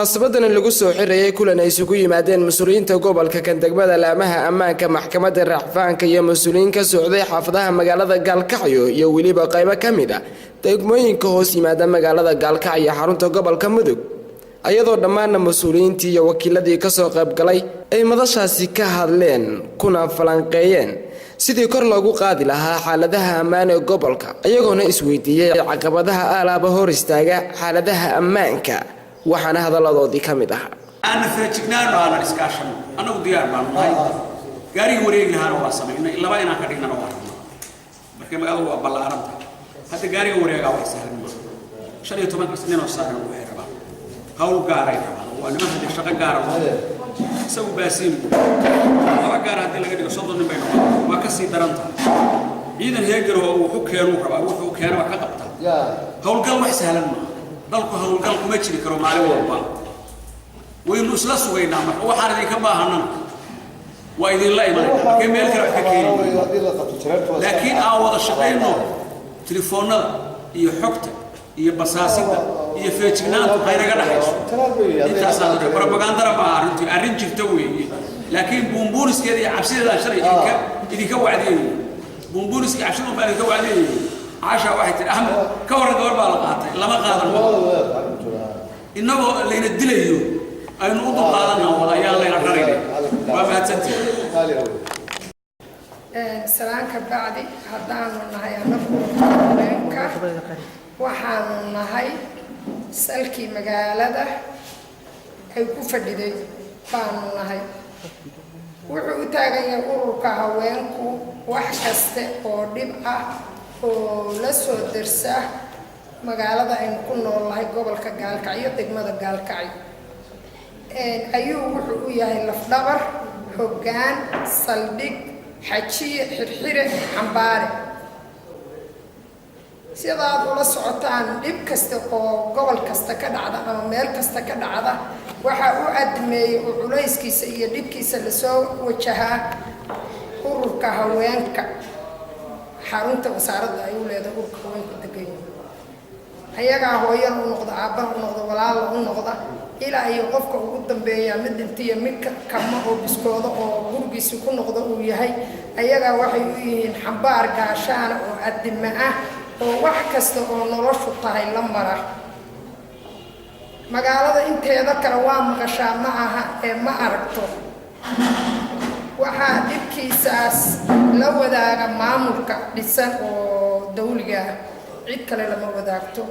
Munaasabadani lagu soo xirayay kulan ay isugu yimaadeen mas-uuliyiinta gobolka, kan degmada, laamaha ammaanka, maxkamadda racfaanka iyo mas-uuliyiin ka socday xaafadaha magaalada Gaalkacyo iyo weliba qaybo ka mid ah degmooyinka hoos yimaada magaalada Gaalkacyo, xarunta gobolka Mudug, ayadoo dhammaanna mas-uuliyiintii iyo wakiiladii kasoo qaybgalay ay madashaasi ka hadleen kuna falanqeeyeen sidii kor loogu qaadi lahaa xaaladaha ammaan ee gobolka, iyagoona isweydiiyey caqabadaha aalaaba hor istaaga xaaladaha ammaanka. Waxaana hadalladoodii ka mid ahaa: Aana feejignaano, aanan iskaashano. Annagu diyaar baanu nahay. Gaarigii wareegi lahaana waa samaynay, laba inaan ka dhignana waa rabnaa. Marka magaaladu waa ballaaran tahay. Hadda gaariga wareegaa wax sahlan maaha. 15-kaas ninoo saaran waxay rabaan hawl gaaray rabaan. Waa niman haddii shaqo gaara loo isagu baasiin. Laba gaar haddii laga dhigo, 30 nin bay noqon, waa ka sii daran tahay. Ciidan heegar oo wuxuu keenuu rabaa, wuxuu keenaba ka qabta. Hawlgal wax sahlan maaha. Dalku hawlgal kuma jiri karo maalin walba. Waynu isla sugaynaa. Marka waxaan idinka baahanana waa idinla imanayna. Markay meel kale wax ka keeni, laakiin aan wada shaqayno. Telefoonada iyo xogta iyo basaasidda iyo feejignaantu haynaga dhaxayso. Intaasaan propagandana maaha, arrintii arrin jirta weeye, laakiin buunbuuniskeeda iyo cabsideedaan shalay idinka wacdiyayey. Buunbuuniska cabsida baan idinka wacdiyayey. Caasha waxay tihi, "Axmed, ka warran, gabar baa la qaatay." Lama qaadan. Ma innagoo layna dilayo aynu u dulqaadanaa wada ayaan layna rarayna. Waa mahadsantihi. Salaanka bacdi, haddaanu nahay annagu haweenka, waxaanu nahay salkii magaalada ay ku fadhiday baanu nahay. Wuxuu u taagan yahay ururka haweenku wax kaste oo dhib ah oo la soo dersa magaalada aynu ku nool nahay, gobolka Gaalkacyo, degmada Gaalkacyo, ayuu wuxuu u yahay lafdhabar, hoggaan, saldhig, xajiye, xirxire, xambaare. Sidaad ula socotaan, dhib kasta oo gobol kasta ka dhacda ama meel kasta ka dhacda, waxaa u admeeyey oo culayskiisa iyo dhibkiisa lasoo wajahaa ururka haweenka. Xarunta wasaaradda ay u leedahay ururka haweenku degan yihiin, ayagaa hooyana u noqda, aabbana u noqda, walaala u noqda, ilaa iyo qofka ugu dambeeya, mid dhintiya, mid kama oo biskooda oo gurigiisi ku noqda uu yahay. Ayagaa waxay u yihiin xambaar gaashaana oo adima ah oo wax kasta oo noloshu tahay la mara. Magaalada inteeda kale waa maqashaa, ma aha ee ma aragto. Waxaa dhibkiisaas la wadaaga maamulka dhisan oo dawliga ah, cid kale lama wadaagto.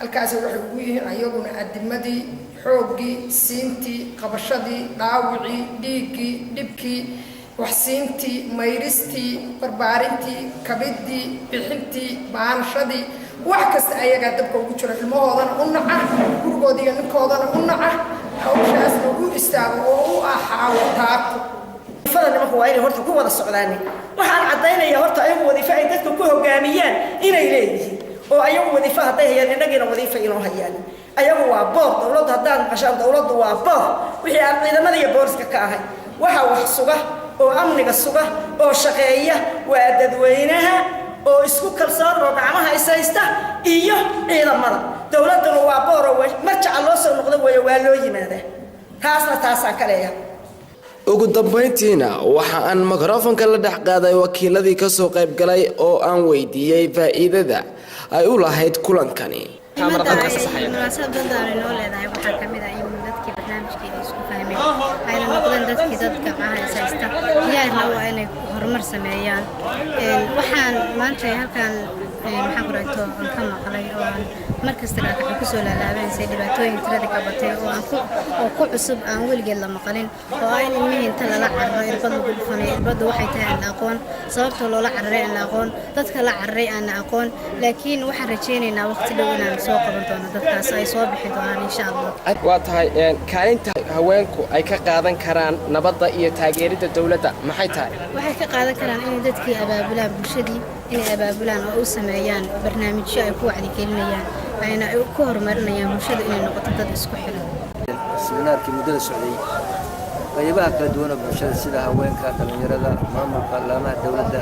Halkaas waxay ugu yihiin ayaguna adimadii, xooggii, siintii, qabashadii, dhaawicii, dhiiggii, dhibkii, waxsiintii, mayristii, barbaarintii, kabidii, bixintii, baanashadii, wax kasta ayagaa dabka ugu jiro. Ilmahoodana u naca, gurigooda iyo ninkoodana u naca, hawshaasna u istaago oo u ah xaawo taako. Wadiifada nimanku waa inay horta ku wada socdaan. Waxaan caddaynaya horta ayagu wadiifo ay dadka ku hogaamiyaan inay leeyihiin, oo ayagu wadiifo hadday hayaan, innagiina wadiifo inoo hayaan. Ayagu waa boor dowladdu. Haddaad maqashaan dowladdu waa boor, wixii aan ciidamada iyo booliska ka ahay, waxa wax suga oo amniga suga oo shaqeeya waa dadweynaha oo isku kalsoon oo gacmaha ishaysta iyo ciidamada. Dowladduna waa boor oo marjaca loo soo noqdo weeye, waa loo yimaadaa. Taasna taasaan ka leeyahay. Ugu dambayntiina waxa aan mikrofonka la dhex qaaday wakiiladii kasoo qayb galay oo aan weydiiyey faa'iidada ay u lahayd kulankani. Munaasabadaan inoo leedahay waxaa kamid ah in dadkii barnaamijkeeda isku fahmeen, ayna noqdeen dadkii dad gacmaha is haysta, diyaarna waa inay horumar sameeyaan. Waxaan maanta halkan, maxaan ku rahto, aan ka maqlay oo aan markasta Gaalkacyo kusoo laalaabaysay dhibaatooyin tirada ka batay oo aan ku oo ku cusub, aan weligeed la maqalin, oo ah in ilmihii inta lala cararo irbad lagu dhufanayo. Irbaddu waxay tahay aan la aqoon, sababta loola cararay aan la aqoon, dadka la cararay aan la aqoon. Laakiin waxaan rajaynaynaa waqti dhow inaan soo qaban doono dadkaas, ay soo bixi doonaan, insha Allah. Waa tahay, kaalinta haweenku ay ka qaadan karaan nabadda iyo taageeridda dowladda maxay tahay? Waxay ka qaadan karaan inay dadkii abaabulaan, bulshadii inay abaabulaan oo u sameeyaan barnaamijyo ay ku wacdigelinayaan, ayna ku horumarinayaan bulshada inay noqoto dad isku xiran. Siminaarkii muddada socday, qaybaha kala duwan oo bulshada, sida haweenka, dhallinyarada, maamulka, laamaha dowladda,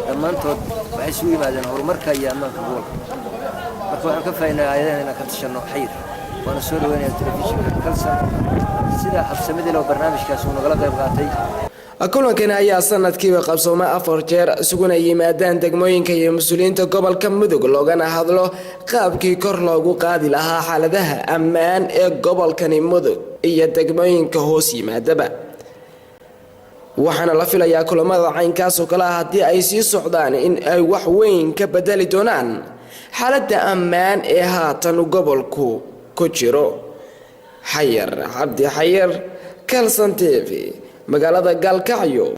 dhammaantood waxay isugu yimaadeen horumarka iyo ammaanka gobolka. Marka waxaan ka faa'iidnay aayadahan inaan ka tashanno xayir. Waana soo dhaweynaya telefishinka Kalsan sida habsamidii loo barnaamijkaas uu nagala qayb qaatay. Kulankan ayaa sanadkiiba qabsooma 4 jeer, isuguna yimaadaan degmooyinka iyo mas-uuliyiinta gobolka Mudug, loogana hadlo qaabkii kor loogu qaadi lahaa xaaladaha ammaan ee gobolkani Mudug iyo degmooyinka hoos yimaadaba. Waxaana la filayaa kulamada caynkaas oo kale ah haddii ay sii socdaan in ay wax weyn ka bedeli doonaan xaaladda ammaan ee haatan gobolku ku jiro. Xayar Cabdi Xayar, Kalson TV, magaalada Gaalkacyo.